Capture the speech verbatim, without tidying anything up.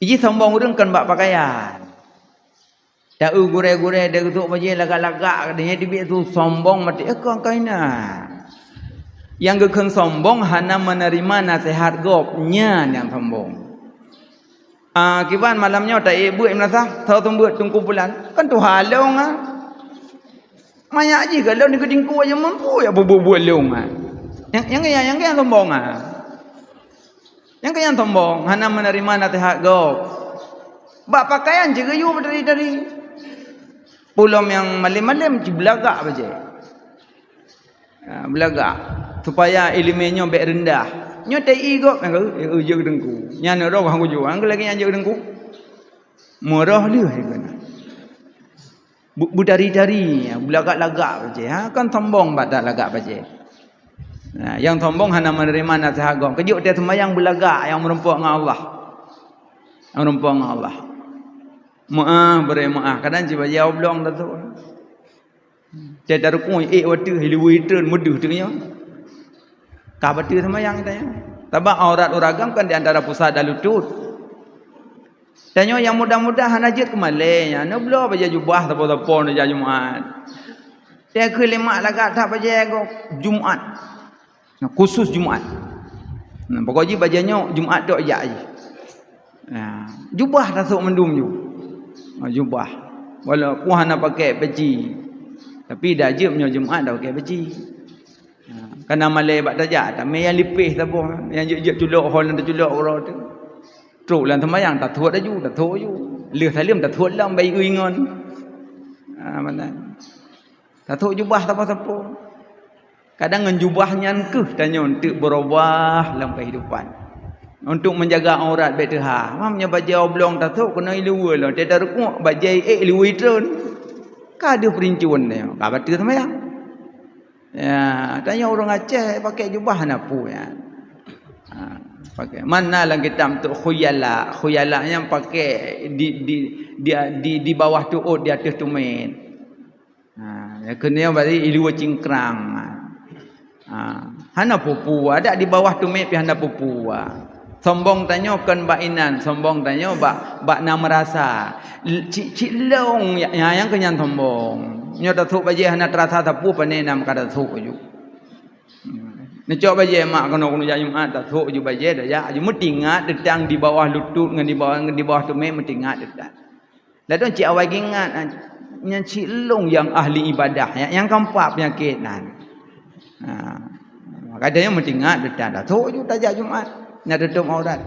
Iji sombong ureuëng kon bak pakaian. Taeu gurée-gurée deuh geusok bajée lagak-lagak, nyan teubiet su sombong maté, eh, kon kainan. Nyang geukheun sombong hana meuneurimong naseuhat gob, nyan nyang sombong. Ah, kiban malam nyoe taék beuet meulasah, tho seumeubeuet teungku pulan. Kan tuha lông ah. Manyak jih ka lôn dikeue teungku aja mampu ya bubuet-buet lông ah. Nyang, nyang, nyang, nyang sombong ah. Nyang keu nyang sombong, hana meuneurimong naseuhat gob. Bak pakaian cit geuyue beutari-tari. Peulom nyang malem-malem cit beulagak bajée. Ha, beulagak. Supaya iéleumé nyoe bék reundah. Nyoe T I gob, eh, eh, jeuet keu teungku. Nyan roh hang kujua, lagée nyan jeuet keu teungku. Meurôh lheueh keunan. Bu-, beutari-tari, beulagak-lagak bajée. Ha, kan sombong bak that lagak bajée. Nah, nyang sombong hana meuneurimong naseuhat gob. Keujok teuh seumayang beulagak nyang meurumpok ngon Allah. Nyang meurumpok ngon Allah. Meuáh, bri meuáh. Kadang cit bajée oblong dah tu. Cai tarukui ék watée hileue treun meudeuh teuk nyoe. Ka bateue seumayang tanyoe. Sabab aurat ureuëng agam kan di antara pusat dan lutut. Tanyoe nyang muda-muda hana jeuet keu malée nyan, neubloe bajée jubah sapo-sapo neujak Jumat. Teuka lé mak lagak that bajée gob Jumat. Nah, khusus Jumat. Nah, pokok jih bajée nyoe Jumat tok jak jih. Nah, jubah tasok mandum ju. Ha, jubah. Walaupun hana pakai peci. Tapi dah jeuet nyoe Jumat dah pakai peci. Ha, kana malée bak tajak, tamé nyang lipéh saboh, nyang jeuet-jeuet culok ho lam teuculok uroe tu. Trok lam seumayang, tathot laju, tathot laju. Lheueh saleuem, tathot lom bak ié ngon. Ha, mantap. Tathot jubah sapo-sapo. Kadang ngon jubah nyan keuh tanyoe eunteuk beurubah lam keuhidupan. Untuk menjaga aurat bék teuha. Mam nyoe bajée oblong tathot keunoe iluweue lom, teutarukuk bajée ék iluweue treun. Ka deuh peurincuan nyoe, ka bateue seumayang. Ya, tanyoe ureuëng Aceh pakai jubah na peue nyan. Ha, pakai. Mana lam kitab tu khuyala, khuyala nyang pakai di, di, di, di, di bawah tuot, di ateueh tumet. Ha, ya keunoe berarti iluweue cingkrang. Ha, hana peue-peue, adak di bawah tumet pih hana peue-peue. Sombong tanyoe kon bak inan, sombong tanyoe bak, bak na meurasa. L-, cit, cit lông, ya, ya, nyang keu nyan sombong. Nyoe tathok bajée hana teurasa sapeue, pane na meuka tathok ju. Neucok bajée mak keunoe, keunoe jak Jumat, tathok ju bajée, tajak ju meutingat teutang di bawah lutut ngon di bawah, ngon di bawah tumet meutingat teutang. Ladôm cit awai geuingat, nyan cit lông nyang ahli ibadah, nyang, nyang keumpat peunyakét nyan. Ha. Maka tanyoe meutingat, tathok ju tajak Jumat, na tutôp aurat.